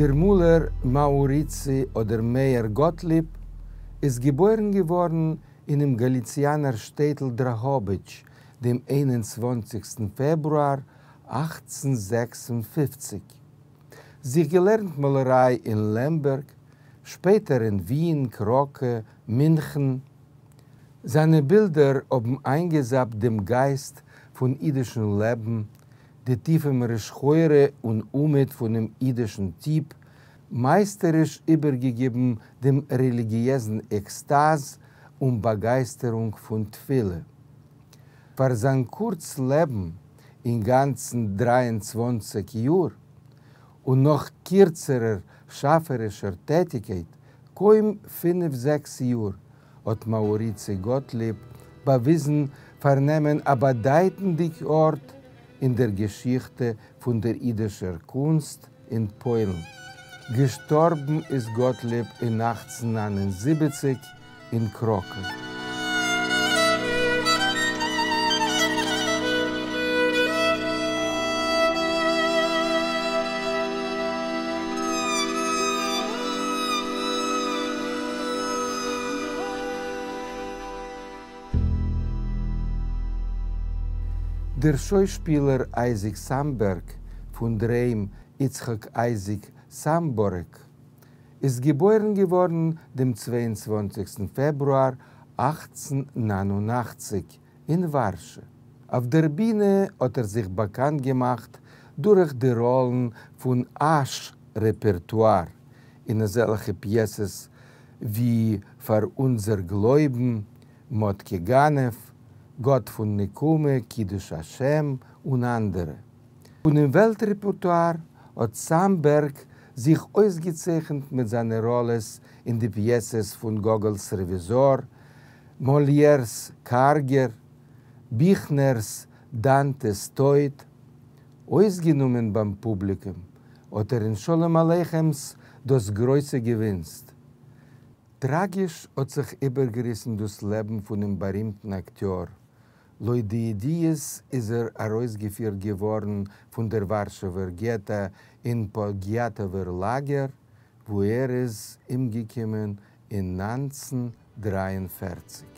דער מאלער מאוריצי אדער מאיר גאטליב איז געבוירן געווארן אינעם גאליציאנער שטעטל דראהאביטש דעם 21סטן פעברואר 1856. זיך געלערנט מאלעריי אין לעמבערג, שפעטער אין ווין, קראקע, מינכן. זיינע בילדער האבן איינגעזאפט דעם גייסט פון אידישן לעבן, די טיפע מרה שחורה און אומעט פונעם אידישן טיפ, מייסטעריש איבערגעגעבן דעם רעליגיעזן עקסטאז און באגייסטערונג פון תפילה. פאר זיין קורץ לעבן, אינגאנצן 23 יאר, און נאך קירצערער שאפערישער טעטיקייט, קוים פינף-זעקס יאר, האט מאוריצי גאטליב באוויזן פארנעמען א באדייטנדיק ארט אין דער געשיכטע פון דער אידישער קונסט אין פוילן. געשטארבן איז גאטליב אין 1879 אין קראקע. דער שוישפילער אייזיק סאמבערג, פון דר'היים יצחק אייזיק סאמבארעק, איז געבוירן געווארן דעם 22סטן פעברואר 1889 אין ווארשע. אויף דער בינע האט ער זיך באקאנט געמאכט דורך די ראלן פון אש רעפערטואר אין אזעלכע פיעסעס ווי פאר אונזער גלויבן, מאטקע גנב, גאט פון נקמה, קידוש השם און אנדערע. פונעם וועלט רעפערטואר האט סאמבערג זיך אויסגעצייכנט מיט זיינע ראלעס אין די פיעסעס פון גאגאל'ס רעוויזאר, מאליער'ס קארגער, ביכנער'ס דאנטע'ס טויט. אויסגענומען ביים פובליקום האט ער אין שלום עליכם'ס דאס גרויסע געווינס. טראגיש האט זיך איבערגעריסן דאס לעבן פונעם בארימטן אקטיאר. לויט די ידיעות איז ער ארויסגעפירט געווארן פון דער ווארשעווער געטא אין פאגיאטאווער לאגער, וואו ער איז אומגעקומען אין 1943.